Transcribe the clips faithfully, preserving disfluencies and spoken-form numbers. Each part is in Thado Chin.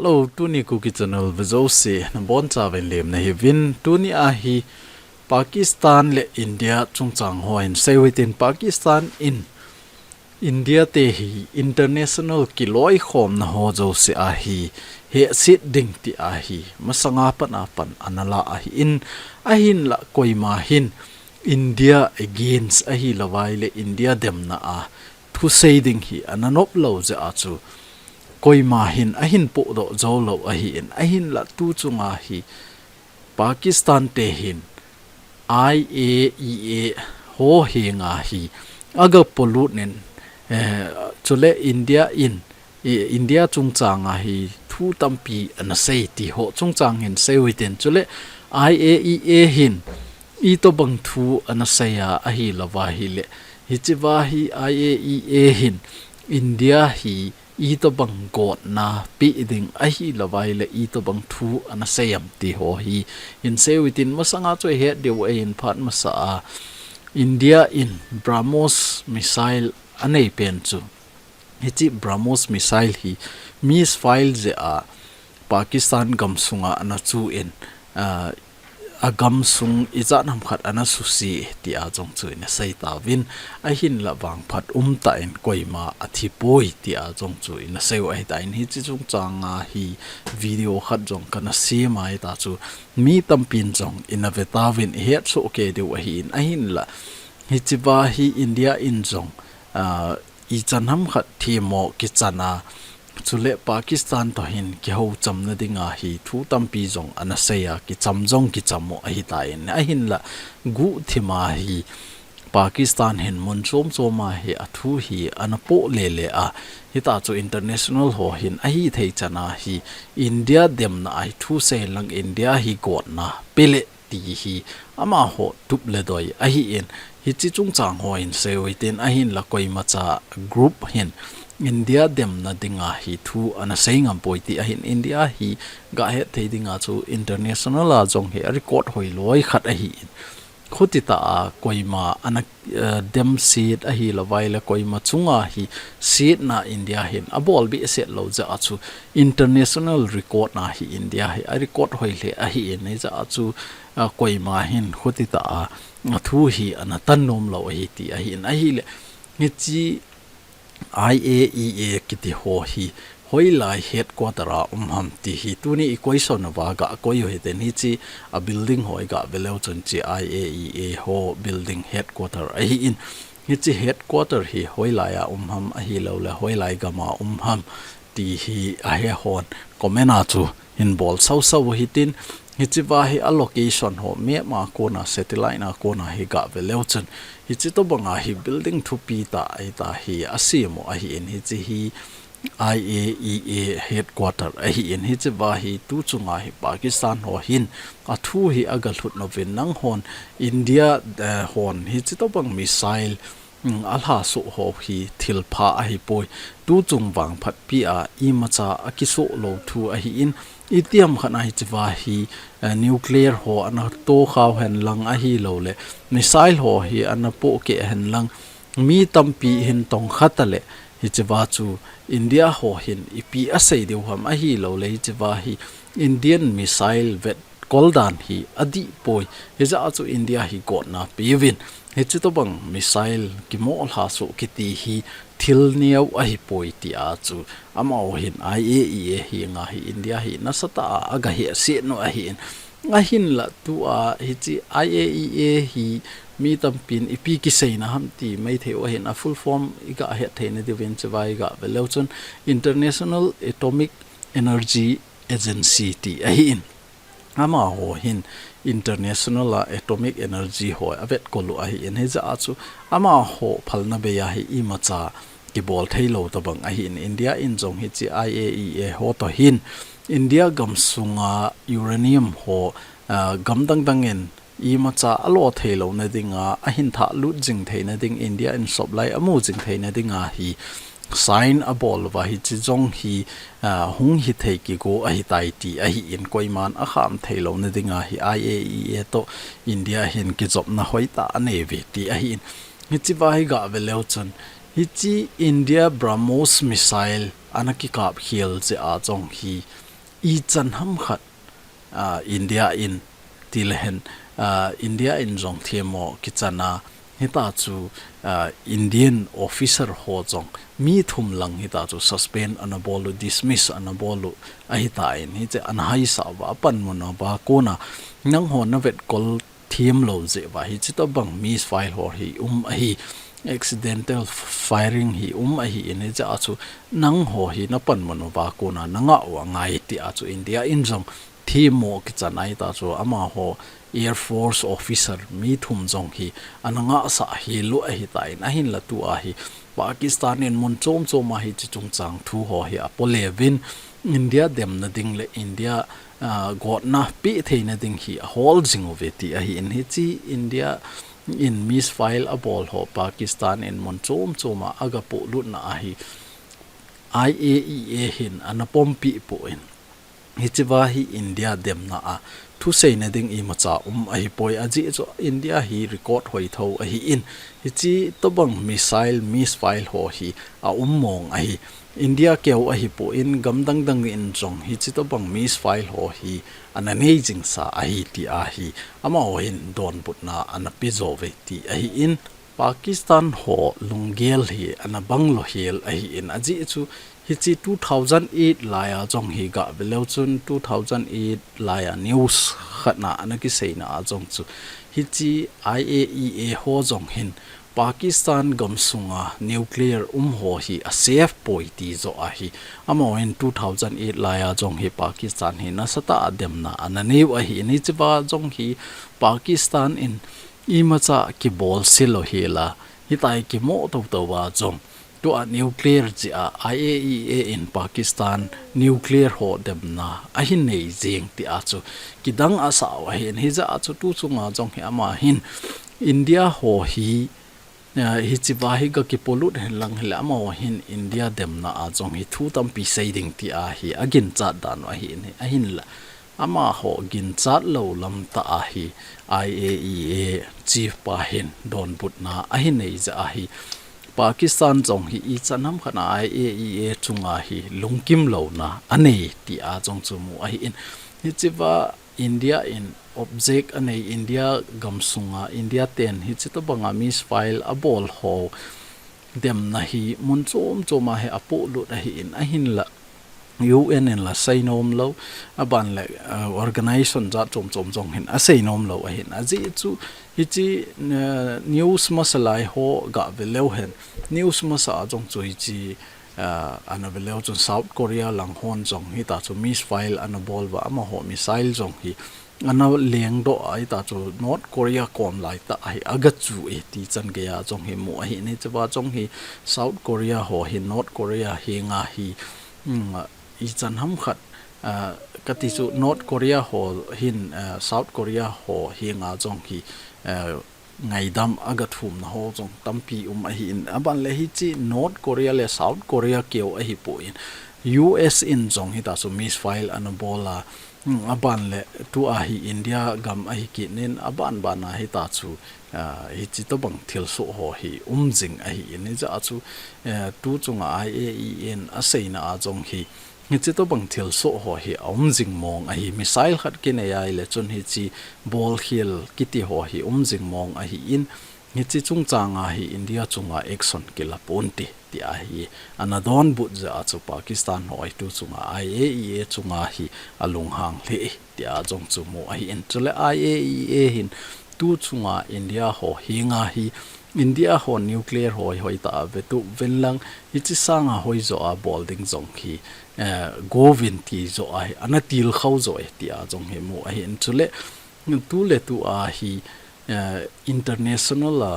Hello, tuni Kuki Channel vejouse nabonchauvin lemna hiuvin. Tuni ahi Pakistan le India chungchang ho hin seiu hitin. Pakistan in India te hi international kiloikhomna ho jouse ahi hehset ding ti ahi masanga pat a pan ana la ahin, ahinla koima hin India against ahilouvai le India demna a thusei ding hi ana nop lou jeh a chu koima hin ahin pohdoh jou lou ahin, ahinla tu chunga hi Pakistan te hin I A E A ho henga hi aga pollute in, eh, chule India in, eh, India chungchanga hi thu tampi ana sei ti ho chungchang hin seiu hitin. Chule I A E A hin itobang thu ana sei a ahilouva ahile, hichea hi I A E A hin India hi itobang gotna pe ding ahilouvai le itobang thu ana sei am ti ho hi hin seiu hitin. Masanga chu ihet diu ahin, phat masa a India in BrahMos missile anei pen chu, hiche BrahMos missile hi misfire jeh a Pakistan gamsunga ana chu in, ah, agamsung ijat ham khat ana suse tia jong chu ina sei tauvin, ahinla vangphat umtah in koima athipoi tia jong chu ina seiu ahitan. Hiche chungchanga hi video khat jong kana sem a, hita chu mi tampin jong ina ve tauvin ihet soh kei diu ahin, ahinla hichea hi India in jong, ah, ichan ham khat themmo kichan a, chule Pakistan toh hin kihouchamna dinga hi thu tampi jong ana sei a, kicham jong kicham u ahitan, ahinla guhthima hi Pakistan hin mun chom choma hi athu hi ana poh lele a, hita chu international ho hin ahithei chana hi India demna a hi thusei lang India hi gotna pe le ti hi amaho tup le doi ahin, hiche chungchang ho hin seiu hitin, ahinla koimacha group hin India demna dinga hi thu ana sei ngam poi ti ahin. India hi gahet thei dinga chu international a jong hi a record hoiloi khat ahin, khutitah a koima ana, eh, demset ahilouvai le koima chunga hi setna India hin abol behseh lou jeh a chu international record na hi India hi a record hoi le ahin, hijeh a chu, ah, koima hin khutitah a, athu hi ana tan nom lou ahi ti ahin. Ahile hiche I A E A kiti ho hi hoilai headquarter a um ham ti hi tuni i question uva ga koi u hitin, hiche a building ho i ga ve leu chun hiche I A E A ho building headquarter ahin, hiche headquarter hi hoilai a um ham ahilouleh hoilai gam a um ham ti hi ahe hon comment a chu hin bol sau sau u hitin, hichea hi a location ho map a kona, satellite a kona hi ga ve leu chun hiche tobanga hi building thupi tah ahi ta hi asem u ahin, hiche hi I A E A headquarter ahin, hichea hi tu chunga hi Pakistan ho hin athu hi aga lhut nauvin, nanghon India, eh, hon hiche tobang missile, mm, alhasoh ho hi thilpha ahipoi. Tu chung vangphat pi a imacha akisoh lou thu ahin, itiham khat a hichea hi, eh, nuclear ho ana tohkhau hen lang ahilouleh missile ho hi ana pohkeh hen lang, mi tampi hin tongkha tale, hichea chu India ho hin ipi asei diu ham ahilouleh hichea hi Indian missile vetkol dan hi adih poi. Hijeh a chu India hi gotna peuvin, hiche tobang missile kimoh lhasoh kiti hi thil neo ahipoi tia chu amaho hin I A E A henga hi India hi nasatah a aga hehset u ahin. Ahinla tua hiche I A E A hi mi tampin ipi kiseina ham ti maithei u ahin, a full form i ga het theina diuvin hichea i ga ve leu chun International Atomic Energy Agency ti ahin. Amaho hin international a atomic energy ho avetkol u ahin, hijeh a chu amaho phalna bei a hi imacha kibol thei lou tobang ahin, India in jong hiche I A E A ho toh hin India gamsunga uranium ho, ah, gam dang dang in imacha alo thei louna dinga, ahin thah lut jing theina ding, India in supply amu jing theina dinga hi sign abol uva, hiche jong hi, ah, hung hithei kigo ahitai ti ahin, koiman akham thei louna dinga hi I A E A toh India hin kijopna hoitah anei uve ti ahin. Hichea hi ga ve leu chun, hiche India BrahMos missile ana kikap khel jeh a jong hi ichan hamkhat, ah, India in tilehen, ah, India in jong themmo kichan a, hita chu, ah, Indian officer ho jong mi thum lang hita chu suspend ana bol u, dismiss ana bol u ahitan, hiche ana haisah uva, apanmun uva kona nangho na vetkol themlou jeh uva hiche tobang misfire ho hi um ahi, accidental firing hi um ahin, hiche a chu nangho hi na panmun uva kona na ngah u angai, tia chu India in jong themmo kichan a, hita chu amaho Air Force officer mi thum jong hi ana ngahsah hel u ahitan, ahinla tua hi Pakistan in mun chom chom a hiche chungchang thu ho hi apoleuvin, India demna ding le India, ah, gotna peh theina ding hi ahol jing uve ti ahin, hiche India in misfire abol ho Pakistan in mun chom chom a aga polutna a hi I A E A hin ana pompeh pon, hichea hi India demna a thuseina ding imacha um ahipoi, ajeh chu India hi record hoithou ahin, hiche tobang missile, misfire ho hi aum mong ahi. India keu ahipon, gam dang dang in jong hiche tobang misfire ho hi ana nei jingsa ahi, tia hi amaho hin donbutna ana pe jo uve ti ahin, Pakistan ho lunggel hi ana bang lou hel ahin, ajeh chu hiche two thousand eight lai a jong hi gah ve leu chun, two thousand eight lai a news khat na ana kiseina a jong chu hiche I A E A ho jong hin Pakistan gamsunga nuclear um ho hi a safe poi ti jo ahi. Amaho hin two thousand eight lai a jong hi Pakistan hi nasatah a demna ana nei u ahin, hichea jong hi Pakistan in imacha kibolse lou hel a, hitia kimoh tou tou a jong tua nuclear jeh a I A E A in Pakistan nuclear ho demna ahin nei jeng, tia chu kidang asah u ahin, hijeh a chu tu chunga jong hi ama hin India ho hi, eh, hichea hi ga kipolut henlang hile amaho hin India demna a jong hi thu tampi sei ding tia hi aginchat dan u ahin, ahinla amaho ginchat lou lam tah a hi I A E A chief pa hin donbutna ahin nei jeh a hi Pakistan jong hi ichan hamkhat a I A E A chunga hi lungkim louna anei tia jong chu mu ahin, hichea India in object anei, India gamsunga India ten hiche tobanga misfire abol ho demna hi mun chom chom a hi apolut ahin, ahinla U N in la seinom lou, aban le, uh, organization jat chom chom jong hin aseinom lou ahin, ajeh chu hiche, uh, news masa lai ho gah ve leu hen, news masa a jong chu hiche, uh, ana ve leu chun South Korea lang hon jong hita chu misfire ana bol uva, amaho missile jong hi ana lengdoh a, hita chu North Korea kom lai tah a hi aga chu e ti chan gei a jong hi mu ahin, hichea jong hi South Korea ho hi North Korea henga hi, um, ichan hamkhat, ah, kati chu North Korea ho hin, ah, South Korea ho henga jong hi, ah, ngaidam aga thumna ho jong tampi um ahin, aban le hiche North Korea le South Korea keu ahipon, U S in jong hita chu misfire ana bol a, um, aban le tua hi India gam ahi kit in, aban ban a hita chu, ah, hiche tobang thilsoh ho hi um jing ahin, hijeh a chu, eh, tu chunga I A E A in aseina a jong hi hiche tobang thilsoh ho hi aum jing mong ahi, missile khat kinei a ile chun hiche bolkhel kiti ho hi um jing mong ahin, hiche chungchang a hi India chunga action kila ponte, tia hi ana donbut jeh a chu Pakistan ho hi tu chunga I A E A chunga hi alunghang lheh e, tia jong chu mu ahin, chule I A E A hin tu chunga India ho henga hi India ho nuclear ho hi hoitah a vetou uvin lang, hiche sanga hoijo a bol ding jong hi, eh, go uvin ti jo a hi ana tilkhou jo e, tia jong hi mu ahin, chule tuletu a hi, eh, international a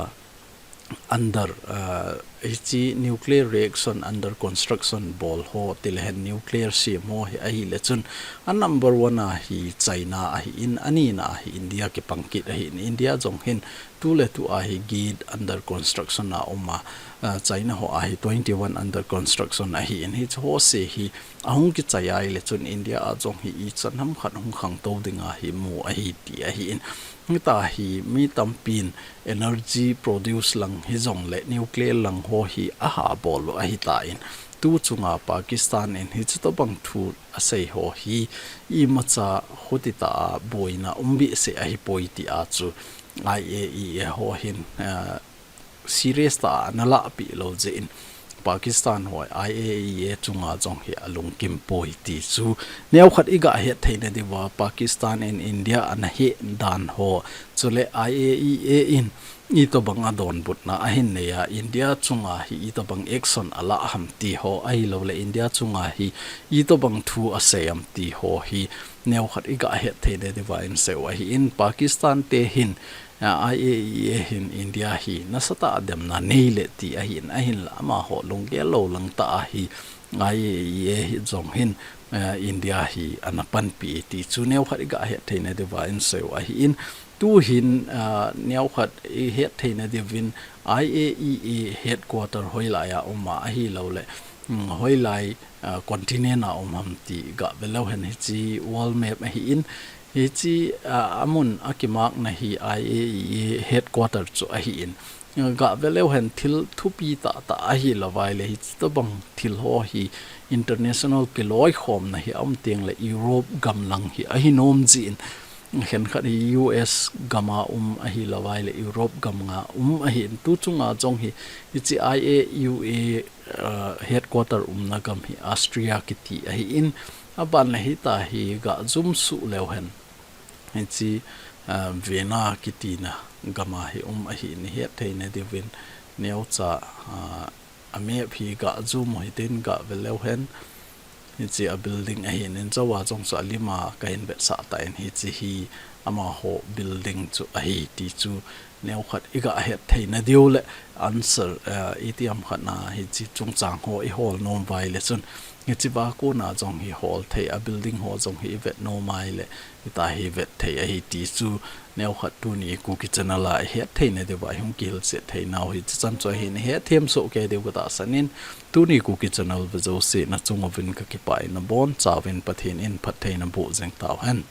under, eh, hiche nuclear reaction under construction bol ho, tilehen nuclear sem ho hi ahile chun a number one a hi China ahin, anina a hi India kipang kit ahin, India jong hin tuletu a hi get under construction a um a, ah, China ho a hi twenty-one under construction ahin, hiche ho se hi ahung kichai a ile chun India a jong hi ichan hamkhat hung khangtou ding a hi mu ahi ti ahin, hita hi mi tampin energy produce lang hijong le nuclear lang ho hi aha bol u ahitan, tu chunga Pakistan in hichu tobang thu asei ho hi imacha khutita a boina um behseh ahipoi tia chu I A E A ho hin, ah, serious tah a ana lahpeh lou jeh in Pakistan ho I A E A chunga jong hi alungkim poi ti chu neokhat i gah het theina diuva Pakistan in India ana heh dan ho chule I A E A in itobang a donbutna ahin nei a India chunga hi itobang action alah ham ti ho ahilouleh India chunga hi itobang thu asei am ti ho hi neokhat i gah het theina diuva in seiu ahin Pakistan te hin, ah, I A E A hin India hi nasatah a demna nei le ti ahin, ahinla amaho lunggel lou lang tah a hi I A E A hi jong hin, ah, India hi ana panpi ti chu neokhat i gah het theina diuva in seiu ahin tu hin, ah, neokhat i het theina diuvin I A E A headquarter hoilai a um a ahilouleh, um, hoilai, ah, continent a um ham ti gah ve leu hen hichi world map ahin hichi, ah, amun akimarkna hi I A E A headquarter chu ahin, ah, gah ve leu hen thil thupi tahtah ahilou vai le hichi tobang thil ho hi international kiloikhomna hi aum teng le Europe gam lang hi ahi nom jin khenkhat hi U S gam a um ahilou vai le Europe gam a um ahin tu chunga jong hi hichi I A U A, ah, headquarter umna gam hi Austria kiti ahin aban le hita hi gah jum suh leu hen hichi, ah, Vienna kitina gam a hi um ahin i het theina diuvin neocha, ah, a map hi gah jum u hitin gah ve leu hen hichi a building ahin in jou a jong chu alim a kahin vetsah tan hichi hi amaho building chu ahi ti chu neokhat i gah het theina diu le answer, eh, itiham khat na hichi chungchang ho i hol nom vai le chun hichi va kona jong hi hol thei a building ho jong hi i vet nom ai le hita hi vet thei ahi ti chu neokhat tuni Kuki Channel a i het theina diuva i hung kihilchet theinau hichi chan chu ahin i hetthem soh kei diu ka tahsan in tuni Kuki Channel ve jouse na chung uvin ka kipah in nabonchauvin Pathen in phattheina boh jing tauhen.